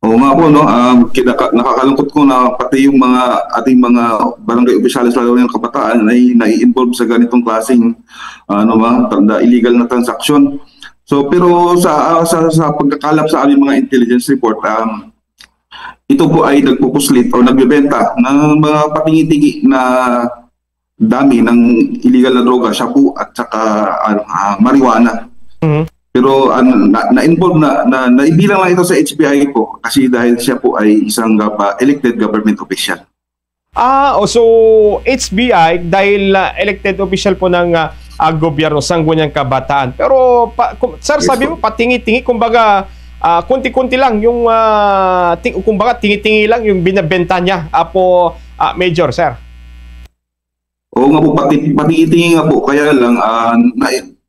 Oo nga po, no, nakakalungkot ko na pati yung mga ating mga barangay opisyalis lalo ng kabataan ay nai-involve sa ganitong klaseng illegal na transaksyon. So pero sa pagkakalap sa aming mga intelligence report, ito po ay nagpupuslit o nagbebenta ng mga patingi-tingi na dami ng illegal na droga, shabu at saka marijuana. Pero na-involve na naibilang lang ito sa HPI po kasi dahil siya po ay isang elected government official. So HBI dahil elected official po ng gobyerno, Sangguniang Kabataan. Pero sir, yes, sabi mo patingi-tingi, kumbaga kunti-kunti lang yung kumbaga tingi-tingi lang yung binebenta niya po, Major, sir. Oo nga po, patingi-tingi nga po, kaya lang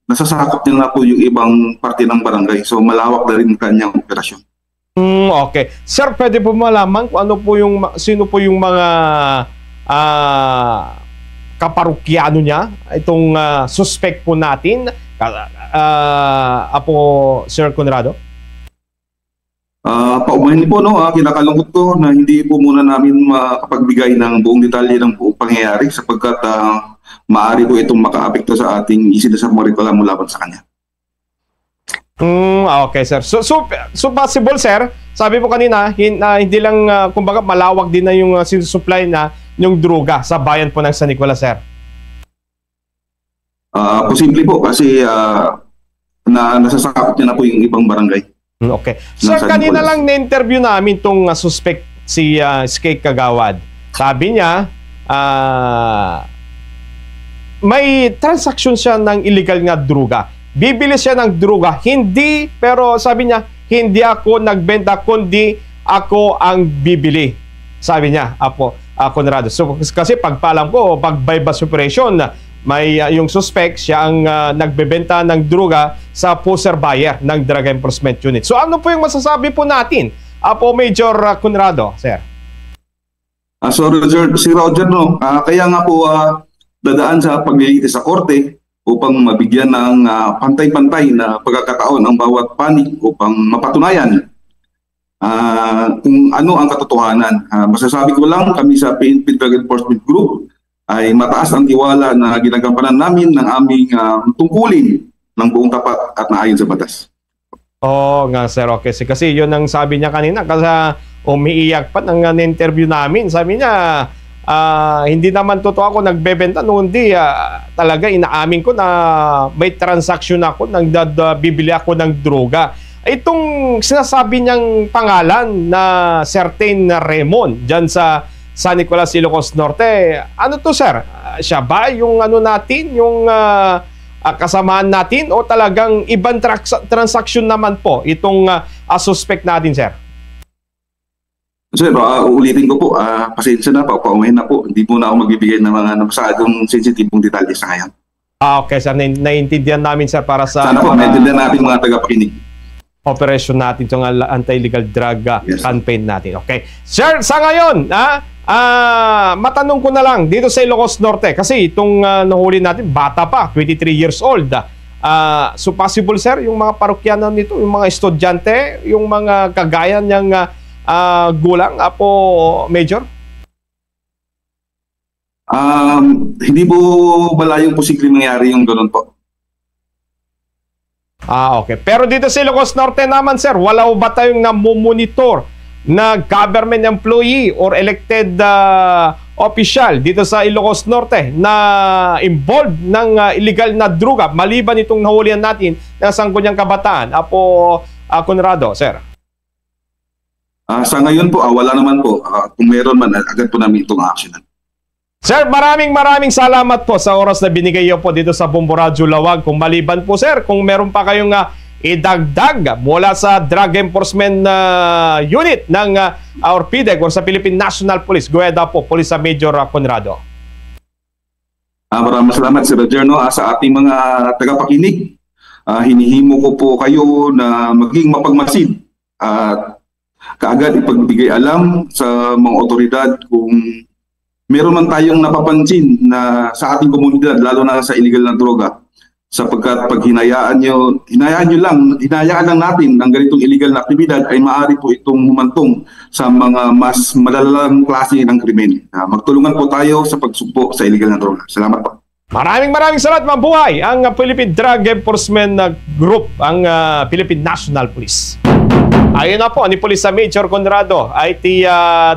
nasasakop din na po yung ibang parte ng barangay. So malawak na rin kanyang operasyon. Okay. Sir, pwede po malaman kung sino po yung mga kaparukyano niya, itong suspect po natin, Sir Conrado? Paumahin po, no, kinakalungkot ko na hindi po muna namin makapagbigay ng buong detalye ng buong pangyayari sapagkat maaari po itong makaapekto sa ating isinasab mo reklamo laban sa kanya. Okay, sir. So possible, sir, sabi po kanina, hindi lang, kumbaga malawak din na yung sinusupply na yung droga sa bayan po ng San Nicolas, sir? Posible po kasi nasasakop niya na po yung ibang barangay. Okay. Sir, kanina lang na-interview namin itong suspect si Skate Kagawad. Sabi niya, may transaction siya ng illegal nga droga. Bibili siya ng droga. Hindi, pero sabi niya, hindi ako nagbenta, kundi ako ang bibili. Sabi niya, Conrado. So, kasi pagpalang po, pag bypass operation, may yung suspect, siya ang nagbebenta ng droga sa poster buyer ng Drug Enforcement Unit. So, ano po yung masasabi po natin, Major Conrado, sir? So, si Roger, no, kaya nga po dadaan sa paglilitis sa korte upang mabigyan ng pantay-pantay na pagkakataon ang bawat panig upang mapatunayan kung ano ang katotohanan. Masasabi ko lang, kami sa PNP Drug Enforcement Group ay mataas ang tiwala na ginagampanan namin ng aming tungkulin ng buong tapat at naayon sa batas. Nga, sir. Okay. Kasi yun ang sabi niya kanina, kasi umiiyak pa ng interview namin. Sabi niya, hindi naman totoo ako nagbebenta, hindi talaga inaamin ko na may transaction ako, bibili ako ng droga. Itong sinasabi niyang pangalan na certain Raymond dyan sa San Nicolas, Ilocos Norte, ano to, sir? Siya ba yung natin, yung kasamaan natin, o talagang ibang transaction naman po itong suspect natin, sir? Sir, ulitin ko po, pasensya na po, paumahin na po. Hindi po na ako magbibigay ng mga masyadong sensitibong detalye sa ngayon. Okay, sir. Naiintindihan namin, sir, para sa... Sana po, naiintindihan natin mga tagapakinig. Operation natin, itong anti-illegal drug campaign natin. Okay. Sir, sa ngayon, matanong ko na lang dito sa Ilocos Norte, kasi itong nahuli natin, bata pa, 23 years old. So possible, sir, yung mga parokyanan nito, yung mga estudyante, yung mga kagaya niyang gulang, Major? Hindi po malayong posibleng mangyari yung gano'n po. Okay. Pero dito sa Ilocos Norte naman, sir, wala ba tayong namumonitor na government employee or elected official dito sa Ilocos Norte na involved ng illegal na droga maliban itong nahulihan natin ng Sangguniang Kabataan? Conrado, sir. Sa ngayon po, wala naman po. Kung meron man, agad po namin itong actionan. Sir, maraming salamat po sa oras na binigay niyo po dito sa Bombo Radyo Lawag. Kung maliban po, sir, kung meron pa kayong idagdag mula sa Drug Enforcement Unit ng or PDEC or sa Philippine National Police, go ahead po, Police Major Conrado. Maraming salamat, Sir Roger, no? Sa ating mga tagapakinig, hinihimo ko po kayo na maging mapagmasid at kaagad ipagbigay alam sa mga otoridad kung meron man tayong napapansin na sa ating komunidad, lalo na sa illegal na droga, sapagkat pag hinayaan lang natin ang ganitong illegal na aktibidad ay maaari po itong humantong sa mga mas malalalang klase ng krimen. Magtulungan po tayo sa pagsugpo sa illegal na droga. Salamat po. Maraming salamat, mabuhay ang Philippine Drug Enforcement Group, ang Philippine National Police. Ayun na po, ni Police Major Conrado ay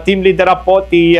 team leader po ti